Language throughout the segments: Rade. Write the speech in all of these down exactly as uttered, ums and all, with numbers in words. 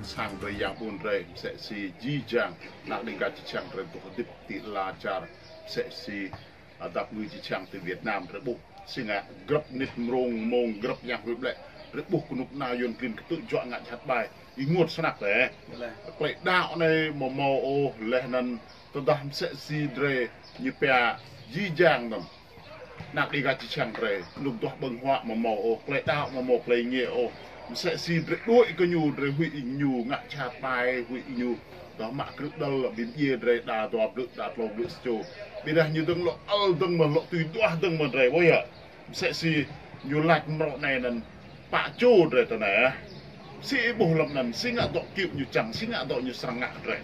Sang drei yang ƀuôn drei, msĕ si jih jang, anak Đêga čư̆ čhiăng drei dôk hdĭp ti ala čar, msĕ si, a, dap ngư čư̆ čhiăng ti Việt Nam drei ƀuh. Si ngă grăp mnĭt mrông mmông grăp yang hruê ƀlĕ. Drei ƀuh knŭk kna yuăn klin ktư̆ juă ngă jhat ƀai. Ênguôt snăk leh. Klei đăo anei amâo mâo ôh leh anăn tơdah msĕ si drei ñu pia jih jang anăn. Anak Đêga čư̆ čhiăng drei, knŭk duah ƀơ̆ng huă amâo mâo ôh, klei đăo amâo mâo klei êngiê ôh. Msĕ si drei đuĕ kơ ñu, drei huĭ ñu ngă jhat ƀai, huĭ ñu. Tơdah mă krư̆ đăl, bi mdjiê drei đa dua blư̆, đa tlâo blư̆ sa čô. Ƀiădah ñu dơ̆ng lŏ ăl dơ̆ng mơh, lŏ tui duah dơ̆ng mơh drei, ƀuh yơh. Msĕ si ñu lač mrâo anei anăn pă čô drei tinei, ah. Si ih ƀuh hlăm anăn, si ngă dŏ kĭu ñu čiăng, si ngă dŏ ñu srăng ngă drei.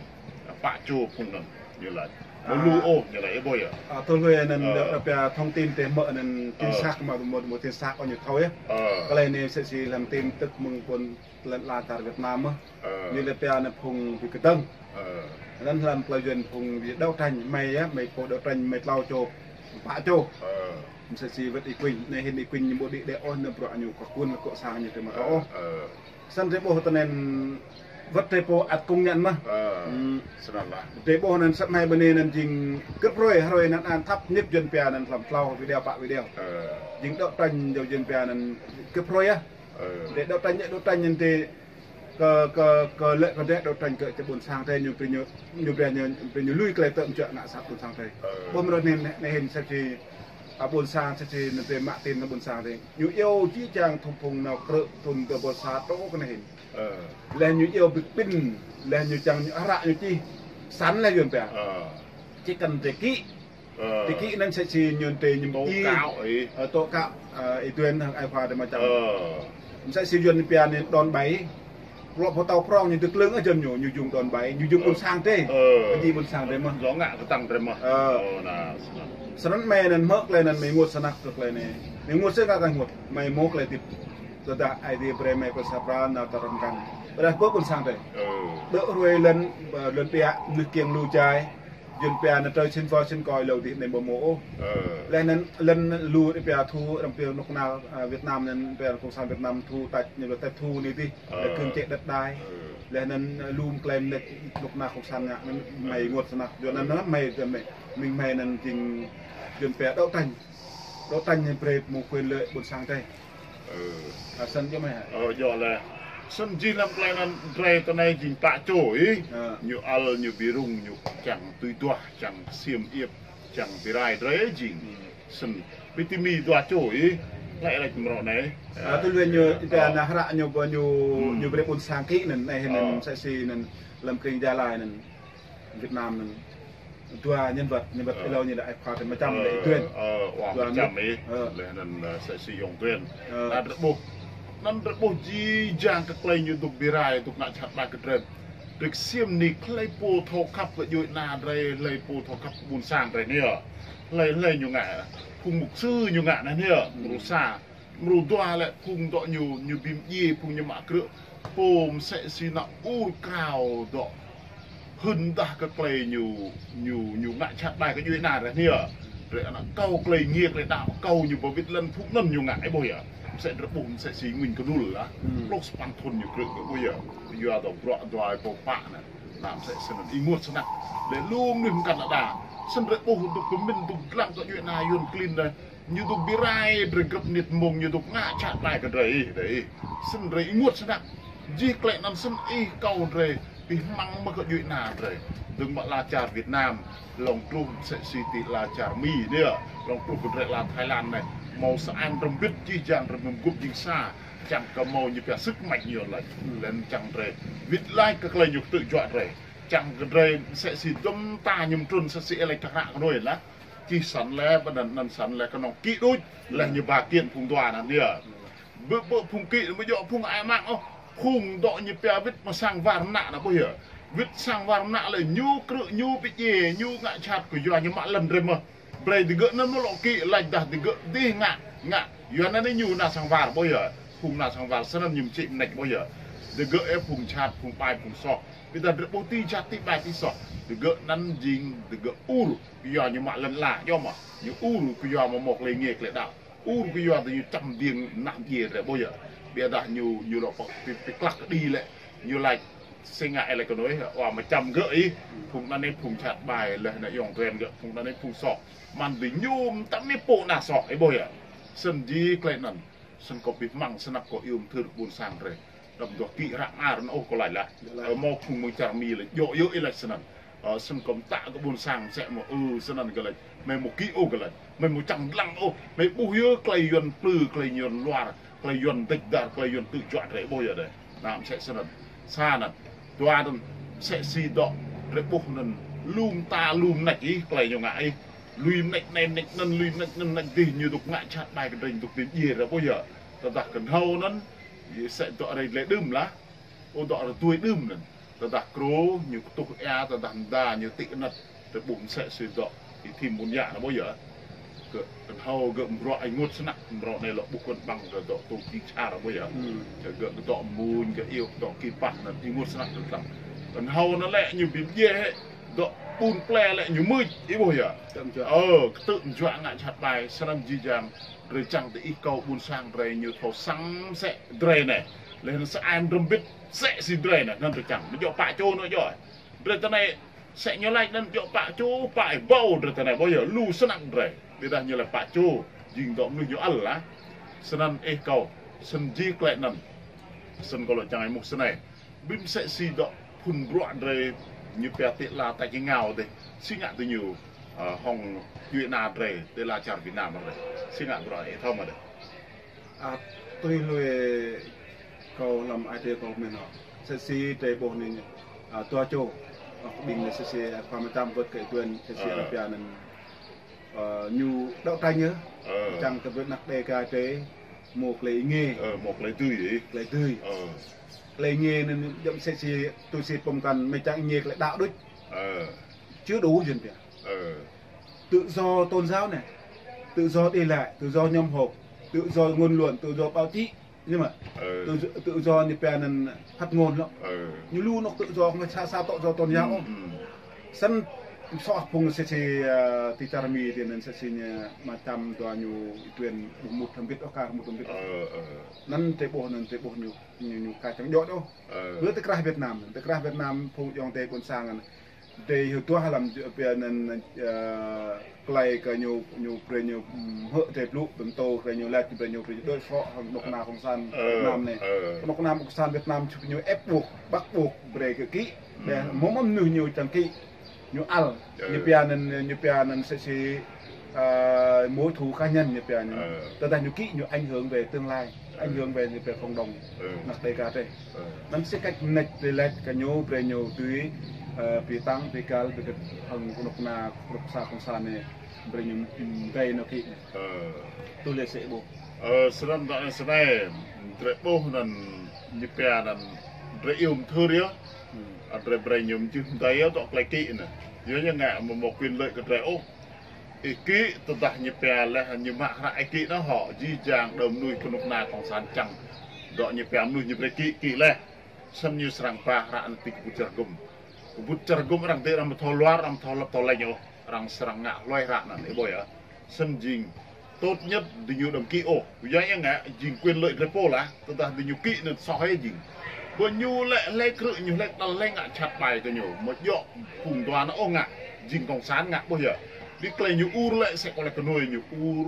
Pă čô phung anăn, ñu lač. Amâo lu ôh, ñu lač, ih ƀuh yơh. A, tui hluê anăn, a, pia thông tin drei mơ̆ anăn chính xác mă mâo, mâo chính xác ôh ñu thâo yơh. A. Klei anei msĕ si hlăm tin tức mơ̆ng ƀuôn lăn ala čar Việt Nam mơh. Ơ. Ñu lĕ pia anăn phung bi kdơ̆ng. Ơ. Anăn hlăm klei yuăn phung bi đấu tranh, hmei yơh, hmei pô đấu tranh, hmei tlâo čô, pă čô. Ơ. Msĕ si wăt Y Quynh, anei hĭn Y Quynh ñu ƀu đĭ đĕ ôh, anăn bruă ñu kơ kuôn kơ sang ñu tơ mă ôh. Ơ. Snăn drei ƀuh tinei wăt drei pô ăt kông ngăn mơh. Ơ. Hmm. Snăn lah. Drei ƀuh anăn săp hmei ƀơ anei anăn jing grăp hruê, hruê anăn ăn thăp ñĭt yuăn pia anăn hlăm tlâo video pă video. Ơ. Jing đấu tranh dŏ yuăn pia anăn grăp hruê yơh. Ơ. Drei đấu tranh, đấu tranh anăn drei kơ, kơ, kơ lĕ kơ drei đấu tranh kơ, kơ ƀuôn sang drei ñu brei ñu, ñu brei ñu, brei ñu lui klei tơm čuă ngă sat ƀuôn sang drei. Ơ. Ƀuh mrâo anei, anei hĭn msĕ si, a, ƀuôn sang msĕ si anăn drei mă tin ƀuôn sang drei. Ñu iêu jih jang thŭng phung nao krư̆ thŭn dua êbâo sa truh kơ anei hĭn. Ơ. Leh ñu iêu bi kƀĭn, leh ñu čiăng ñu hră ñu čih. Săn leh yuăn pia. Ơ. Chỉ cần drei kĭ, Ơ. Ti kĭ anăn msĕ si ñu ti ñu tố cáo, ơ, tố cáo, ơ, Y Tuyên hŏng ai khua drei mčăm. Ơ. Msĕ si yuăn pia anei đòn bẩy. Lŏ pô tâo prŏng ñu dơ̆ng klưng ơ jăn ñu, ñu jung đòn bẩy, ñu jung ƀuôn sang drei. Ơ. Ñu ƀuôn sang drei mơh. Dŏ ngă ktang drei mơh. Ơ. Ơ, nah, snăn. Snăn hmei anăn hmư̆ klei anăn hmei ênguôt snăk kơ klei anei. Hmei ênguôt snăk kơ ênguôt. Hmei mâo klei hdĭp. Tơdah Aê Diê brei hmei klei sa pra nao tơ răm kăn. Ƀiădah ƀuôn sang drei. Ơ. Dôk hruê lăn, ơ, lăn ƀiă, mnuih kiêng lu jai. Yuăn pia anăn trơ sĭn kơ sĭn kơ êlâo dih anei ƀu mâo ôh. Ơ. Leh anăn lăn lu pia thu, arăng pia knŭk kna, ơ, Việt Nam anăn pia cộng sản Việt Nam thu tač, ñu tač thu anei dih. Ơ. Leh cưỡng chế đất đai. Ơ. Leh anăn lu klei mnêč knŭk kna cộng sản ngă anăn hmei ênguôt snăk. Yuăn anăn hmei, hmei, mĭn hmei anăn jing yuăn pia đấu tranh. Đấu tranh anăn brei mâo quyền lợi ƀuôn sang drei. Ơ. A, snăn djŏ mơh hă? Ơ, djŏ leh. Snăn jih hlăm klei anăn drei tinei jing pă čô ih. Ơ. Ñu ăl, ñu bi rŭng, ñu čiăng tui duah, čiăng ksiêm iêp, čiăng bi rai drei jing. Hmm. Snăn bi ti mi dua čô ih. Hlei lač mrâo anei. A, tui hluê ñu, ơ, ih pia anăn hră ñu ƀơ ñu, hmm, ñu brei ƀuôn sang kĭ anăn, anei hĭn anăn, ơ, msĕ si anăn, hlăm krĭng Gia Lai anăn, Việt Nam anăn. Dua nhân vật, nhân vật, ơ, êlâo ñu lĕ ai khua drei mčăm lĕ Y Tuyên. Ơ, ơ, wa dua mčăm mnĭt. Ih. Ơ. Leh anăn, ơ, msĕ si Y Tuyên. Ơ. Anăn drei ƀuh. Anăn drei ƀuh jih jang kơ klei ñu dôk bi rai, dôk ngă jhat ƀai kơ drei. Drei ksiêm anei hlei pô thâo khăp kơ djuê ana drei, hlei pô thâo khăp kơ ƀuôn sang drei anei. Hlei, hlei ñu ngă. Phung mục sư ñu ngă anăn anei. Hmm. Mrô sa. Mrô dua lĕ phung dŏ ñu, ñu bi mdjiê, phung ñu mă krư̆. Pô msĕ si nao ur krao dŏ. Hưn dah kơ klei ñu, ñu, ñu ngă jhat ƀai kơ djuê ana drei anei. Drei anăn kâo klei êngiê klei đăo, kâo ñu ba wĭt lăn phung anăn ñu ngă, ih ƀuh yơh. Msĕ drei ƀuh msĕ si Nguyễn Kdul lah. Hmm. Pluh sa păn thŭn ñu krư̆ kơ ƀuh yơh. Yua dŏ bruă dua êbâo pă anăn. Anăn msĕ snăn ênguôt snăk. Leh lu mnuih mkăn lă đa. Snăn drei ƀuh dôk bi mĭn dôk dlăng kơ djuê ana yuăn klin anei. Ñu dôk bi rai drei grăp mnĭt mmông ñu dôk ngă jhat ƀai kơ drei ih, drei ih. Snăn drei ênguôt snăk. Jih klei anăn snăn ih kâo drei bi hmăng mơh kơ djuê ana drei. Dơ̆ng mơ̆ng ala čar Việt Nam, lŏ truh msĕ si ti ala čar Mi anei, lŏ truh kơ drei ala Thái Lan anei. Mâo sa ai mdrăm mbĭt jih jang drei bi mguôp jing sa, čiăng kơ mâo ñu pia sức mạnh ñu lač. Leh anăn čiăng drei wĭt lač kơ klei ñu ktư̆ juă drei. Čiăng kơ drei msĕ si dŭm ta ñu mtrŭn msĕ si êlâo hră knuê lah. Čih săn leh, ƀiădah anăn săn leh knŏng kĭ đuč, leh ñu ba kiện phung dua anăn yơh. Ƀơ, ƀơ phung kĭ, ƀu djŏ phung ai mă ôh. Phung dŏ ñu pia wĭt mă sang war mnă anăn ƀuh yơh. Wĭt sang war mnă leh ñu krư̆, ñu bi mdjiê, ñu ngă jhat kyua ñu mă lăn drei mơh. Brei digơ̆ anăn mâo lŏ kĭ lač dah digơ̆ dih ngă, ngă. Yua anăn ñu nao sang war ƀuh yơh. Phung nao sang war snăn ñu mčĭ mnêč ƀuh yơh. Digơ̆ ơ phung jhat, phung ƀai, phung soh. Ƀiădah drei ƀuh ti jhat ti ƀai ti soh. Digơ̆ anăn jing digơ̆ ur. Kyua ñu mă lăn ala, djŏ mơh. Ñu ur kyua amâo mâo klei êngiê klei đăo. Ur kyua diñu čăm diêng mnah mdjiê drei ƀuh yơh. Ƀiădah ñu, ñu lŏ pŏk ti, ti klăk kđi lĕ. Ñu lač, Si ngă ih lač kơ nuih, wa mčăm gơ̆ ih, phung anăn ih phung jhat ƀai, leh anăn ayŏng adei gơ̆, phung anăn ih phung soh. Măn diñu mtam ih pô anăn soh, ih ƀuh yơh. Snăn jih klei anăn, snăn kâo bi hmăng snăk kâo iêu mthưr ƀuôn sang drei. Đăm duah kĭ hră mơar anăn ôh kâo lač lah. Ơ, mâo phung mơ̆ng čar Mi lač, djŏ yơh ih lač snăn. Ơ, snăn kâo mtă kơ ƀuôn sang msĕ mơh, ơ, snăn gơ̆ lač. Hmei amâo kĭ ôh gơ̆ lač. Hmei amâo čiăng dlăng ôh. Hmei ƀuh yơh klei yuăn plư, klei yuăn luar, klei yuăn dêč dar, klei yuăn ktư̆ juă drei ƀuh yơh dih. Anăn msĕ snăn. Sa anăn. Dua anăn msĕ si dŏ drei ƀuh anăn lu mta lu mnêč ih, klei ñu ngă ih. Lui mnêč anei mnêč anăn, lui mnêč anăn mnêč dih, ñu dôk ngă jhat ƀai kơ drei, ñu dôk dĭng djiê drei ƀuh yơh. Tơdah knhâo anăn, ih msĕ dŏ drei dleh đưm lah. Ơ, dŏ drei tui đưm anăn. Tơdah krô, ñu ktuh êa, tơdah mda, ñu tĭ anăt. Drei ƀuh msĕ si dŏ, ih thim ƀuôn yă anăn ƀuh yơh. Gơ̆ knhâo gơ̆ mbruă ênguôt snăk, mrâo anei lŏ ƀuh kăn ƀăng gơ̆ dŏ tŭ čĭ čar ƀuh yơh. Gơ̆, gơ̆ dŏ mmuñ, gơ̆ iêu, dŏ kĭ pah anăn ênguôt snăk kăn dlăng. Knhâo anăn lĕ ñu bi mdjiê hĕ, dŏ ƀun ple lĕ ñu mưč, ih ƀuh yơh. Ơ, ktư̆ mjuă ngă jhat ƀai, snăn jih jang, drei čiăng ti ih kâo ƀuôn sang drei ñu thâo săng msĕ drei anei. Leh anăn sa ai mdrăm mbĭt msĕ si drei anei, anăn drei čiăng. Amâo djŏ pă čô anăn djŏ. Drei ti anei msĕ ñu lač anăn djŏ pă čô, pă êbâo drei ti anei, ƀuh yơh, lu snăk drei. Ƀiădah ñu lač pă čô, jing dŏ mnuih ñu ăl lah. Snăn ih kâo, snăn jih klei anăn. Snăn kâo lŏ čiăng êmuh snei. Bi msĕ si dŏ phŭn bruă drei ñu pia ti ala tač êngao dih. Si ngă diñu, ơ, hŏng djuê ana drei, ti ala čar Việt Nam drei. Si ngă bruă ih thâo mơh dih. Ăt tui lui kâo hlăm ai tiê kâo mĭn hŏ. Msĕ si drei ƀuh anei, ơ, dua čô. Ơ, ƀing anei msĕ si, ơ, khua mčăm wăt kơ ih tuan, msĕ si, ơ, arăng pia anăn, ơ, ñu đấu tranh yơh. Čiăng kơ bruă anak Đêga drei mâo klei êngiê. Ơ, mâo klei dưi, ih. Klei dưi. Ơ. Klei êngiê anăn djŏ msĕ si tui si pô mkăn, mei čiăng êngiê klei đăo đuč. Ơ. Chưa đủ yuăn pia. Ơ. Tự do tôn giáo anei, tự do đi lại, tự do nhóm họp, tự do ngôn luận, tự do báo chí. Nhưng mà, ơ, tự, tự do ñu pia anăn phát ngôn lŏ. Ơ. Ñu lu anôk tự do, không phải sa, sa tự do tôn giáo ôh. Snăn soh phung msĕ si, ơ, ti čar Mi ti anăn msĕ si ñu mčăm dua ñu ih tuan ƀuh mŭt hlăm mbĭt ôh, kar mŭt hlăm mbĭt ôh. Ơ, ơ. Anăn drei ƀuh, anăn drei ƀuh ñu, ñu, ñu ka čiăng djŏ ôh. Ơ. Ƀiădah ti krah Việt Nam, ti krah Việt Nam phung ayŏng adei ƀuôn sang anăn. Drei hiu tuah hlăm pia anăn, ơ, klei kơ ñu, ñu brei ñu, hm, hơ̆ drei blŭ, bi mtô klei ñu lač, brei ñu, brei ñu đối phó hŏng knŭk kna cộng sản Việt Nam anei. Ơ. Knŭk kna cộng sản Việt Nam čŭp ñu ép buộc, bắt buộc brei kơ kĭ. Ƀiădah mâo mơh mnuih ñu čiăng kĭ. Ñu ăl, ơ, ñu pia anăn, ñu pia anăn msĕ si, ơ, mối thù cá nhân ñu pia anăn. Ơ. Tơdah ñu kĭ ñu ảnh hưởng về tương lai, ảnh hưởng về ñu pia cộng đồng. Ơ. Anak Đêga drei. Ơ. Anăn si cách mnêč drei lač kơ ñu, brei ñu dưi, ơ, bi tăng, bi găl, bi găl hŏng knŭk kna, knŭk kna cộng sản anei, brei ñu, hm, brei ñu kĭ. Ơ. Tui lui si ƀuh. Ơ, snăn dŏ anăn snei, drei ƀuh anăn ñu pia anăn, drei iêu mthưr yơh. Hm. Ơ, drei brei ñu mjưh mdei yơh dŏ klei kĭ anăn. Yơh ñu ngă amâo mâo quyền lợi kơ drei ôh. Ih kĭ tơdah ñu pia leh ñu mă hră ih kĭ anăn hŏ, jih jang đơ mnuih knŭk kna cộng sản čiăng. Dŏ ñu pia mnuih ñu brei kĭ, kĭ leh. Snăn ñu srăng ba hră anăn ti kbŭt čar gŭm. Kbŭt čar gŭm arăng dê arăng amâo thâo luar, arăng amâo thâo lăp thâo lĕ ôh. Arăng srăng ngă hluê hră anăn, ih ƀuh yơh. Snăn jing tốt nhất diñu đăm kĭ ôh. Kyua ya ngă jing quyền lợi drei pô lah, tơdah diñu kĭ anăn soh hĕ jing. Ƀơ ñu lĕ hlei krư̆ ñu hlei đăl hlei ngă jhat ƀai kơ ñu. Amâo djŏ phung dua anăn ôh ngă, jing cộng sản ngă ƀuh yơh. Bi klei ñu ur lĕ msĕ kâo lač kơ nuih ñu ur,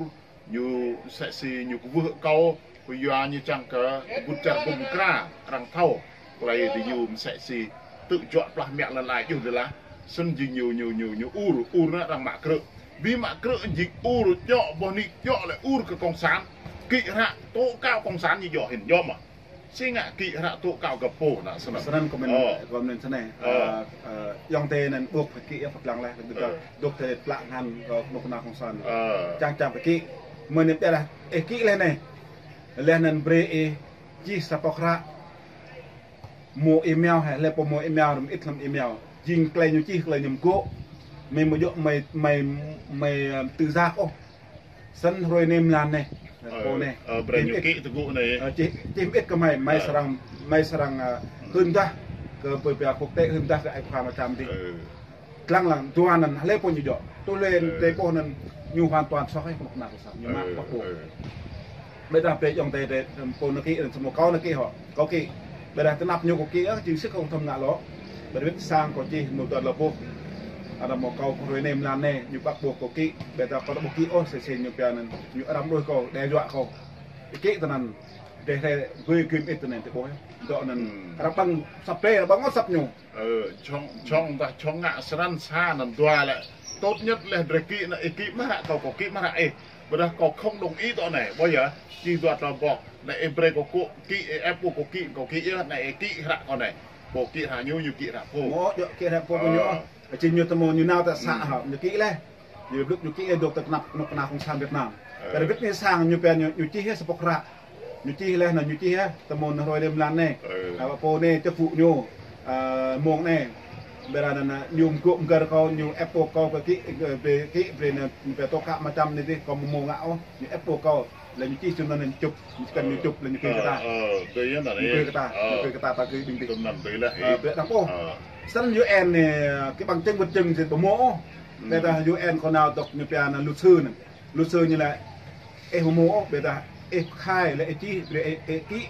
ñu msĕ si ñu kwưh akâo, kyua ñu čiăng kơ kbŭt čar gŭm mkra, arăng thâo. Klei diñu msĕ si ktư̆ juă plah mă lăn ala djuh dê lah. Snăn jing ñu, ñu, ñu, ñu ur, ur anăn arăng mă krư̆. Bi mă krư̆ jing ur djŏ, boh nik djŏ lĕ ur kơ cộng sản. Kĭ hră tố cáo cộng sản ñu djŏ hĭn djŏ mơh. Si ngă kĭ hră tố cáo găp pô anăn snăn. Snăn kâo mĭn, ơ, kâo mĭn snei. Ơ. Ơ, ơ, ayŏng adei anăn ƀuh phải kĭ yơh phat lăng leh, dôk, ơ, dôk ti plă ngăn, ơ, knŭk kna cộng sản. Ơ. Čiăng, čiăng phải kĭ. Mơ̆ng anei ƀiădah, ơ, kĭ leh anei. Leh anăn brei, ơ, čih sa pŏk hră. Mâo email hĕ, hlei pô mâo email, mơĭt hlăm email. Jing klei ñu čih, klei ñu mgô̆. Mei amâo djŏ, mei, mei, mei, ơ, tự do ôh. Snăn hruê anei mlan anei. Ơ, pô anei. Ơ, brei ñu kĭ tơgŭ anei. Ơ, čih, čih mơĭt kơ mei, mei srăng, mei srăng, ơ, hưn dah kơ pơ pia quốc tế, hưn dah kơ ai khua mčăm dih. Ơ. Dlăng lăng, dua anăn, hlei pô ñu djŏ. Tui lui, ơ, drei ƀuh anăn ñu hoàn toàn soh hĕ, knŭk kna cộng sản, ñu mă, ơ, pŏk ƀuh. Ơ. Ƀiădah brei ayŏng adei, drei, pô anăn kĭ, anăn samơ̆ kâo anăn kĭ hŏ, kâo kĭ. Ƀiădah ti anăp ñu kâo kĭ, ơ, jing sĭt kâo thâo ngă lŏ. Ƀiădah wĭt sang kâo čih mâo dua tlâo boh. Arăng mâo kâo hruê anei mlan anei, ñu pă boh kâo kĭ. Ƀiădah kâo ƀu kĭ ôh, sĭt sĭt ñu pia anăn, ñu arăng đuĕ kâo, đe dọa kâo. Kĭ tinăn, drei hrei gui gui mơĭt tinăn ti boh. Dŏ anăn, arăng ƀăng asăp drei, arăng ƀăng asăp ñu. Ơ, jhŏng, jhŏng dah jhŏng ngă srăng sa anăn dua lĕ. Tốt nhất leh drei kĭ anăn ih kĭ mă hră kâo, kâo kĭ mă hră ih. Ƀiădah kâo không đồng ý dŏ anei, ƀuh yơh, čih dua tlâo boh. Anei ih brei kâo kơ kĭ, ih ĕp kâo kơ kĭ, kâo kĭ yơh, anei ih kĭ hră kâo anei. Pô kĭ hră ñu, ñu kĭ hră pô. Mâo, djŏ kĭ hră pô ñu. Ơ. Či ñu tơ mâo ñu nao ti să hă, ñu kĭ leh. Ñu blŭ ñu kĭ leh dôk ti knap, knap knap cộng sản Việt Nam. Ơ. Ƀiădah wĭt anei sang ñu pia ñu, ñu čih yơh sa boh hră. Ñu čih leh anăn ñu čih yơh, tơ mâo hruê anei mlan anei. Ơ. Ơ, pô anei čih pŭ ñu, ơ, mông anei. Ƀiădah anăn, ñu mgô̆ mgơr kâo, ñu ĕp pô kâo kơ kĭ, ơ, brei kĭ, brei anăn, ñu pia tŏ kă mă čăm anei dih, kâo mâo mông ngă ôh, ñu ĕp pô kâo. Leh ñu čih snăn anăn čŭp, ñu čih kăn ñu čŭp, leh ñu kĭ kơ ta. Ơ, ơ, dê yơh anăn ñu kĭ kơ ta, ñu kĭ kơ ta, ta kĭ ƀing dih. Tơm anăn dê leh, ơ, ih. Ƀiădah ƀuh. Ơ. Snăn U N anei, kơ bằng chứng vật chứng sĭt ƀu mâo ôh. Ƀiădah U N kâo nao dôk ñu pia anăn luật sư anăn. Luật sư ñu lač, ih ƀu mâo ôh, ƀiădah ih khai leh ih čih, brei ih, ih kĭ,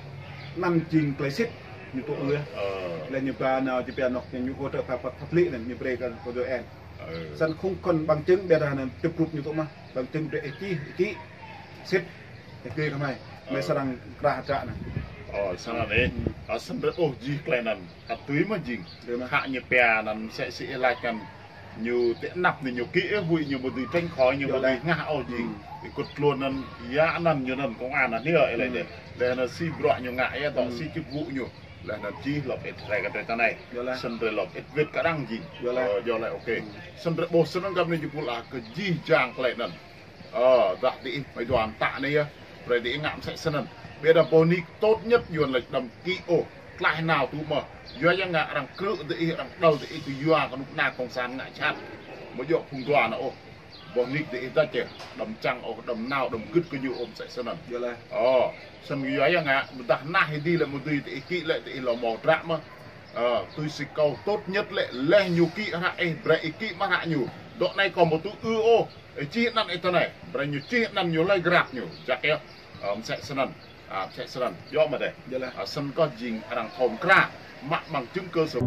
anăn jing klei sĭt, ñu tŭ ư. Ơ. Leh ñu ba nao, ñu pia anôk, ñu hỗ trợ pháp, pháp lý anăn, ñu brei kơ, kơ U N. Ơ. Snăn không cần bằng chứng ƀiădah anăn čŭp rup ñu tŭ mă, bằng chứng brei ih čih, ih kĭ, sĭt, ih kĭ kơ hmei, hmei srăng krah hdră anăn. Ơ, snăn anei, ơ, snăn drei ƀuh jih klei anăn, ăt tui mơh jing. Tui mơh. Khă ñu pia anăn msĕ si ih lač anăn, ñu ti anăp anei ñu kĭ, ơ, huĭ ñu ƀu dưi tránh khỏi, ñu ƀu dưi ngă ôh jing. Ih kŭt tluôn anăn, ya anăn ñu anăn công an anăn, ơ, ih lač dê. Leh anăn si bruă ñu ngă, ya dŏ si chức vụ ñu. Leh anăn čih lŏ ĭt rai kơ drei tinei. Snăn drei lŏ ĭt wĭt kơ arăng jing. Ơ, djŏ leh, ok. Snăn drei ƀuh snăn găp anei jih pul ah kơ jih jang klei anăn. Ơ, dah diih mă dua mta anei yơh. Brei diih ngă msĕ snăn. Ƀiădah boh nik tốt nhất Yuăn lač đăm kĭ ôh. Tlaih nao tŭ mơh. Yua ya ngă arăng krư̆ diih, arăng đăl diih kyua knŭk kna cộng sản ngă jhat. Amâo djŏ phung dua anăn ôh. Boh nik diih dah čeh. Đăm čiăng ôh, đăm nao, đăm gưt kơ ñu ôh msĕ snăn. Ơ, snăn yua ya ngă, dah nah ih dih lĕ amâo dưi diih kĭ lĕ diih lŏ mâo hdră mơh. Ơ, tui si kâo tốt nhất lĕ, leh ñu kĭ hră ih, brei ih kĭ mă hră ñu. Dŏ anei kâo amâo tŭ ư ôh. Ih čih anăn ih tinei. Brei ñu čih anăn ñu leh grăp ñu. Jăk yơh. Ơ, msĕ snăn. A, msĕ snăn. Djŏ mơh dê. Ơ, snăn kơh jing arăng thâo mkra. Mă bằng chứng cơ sở.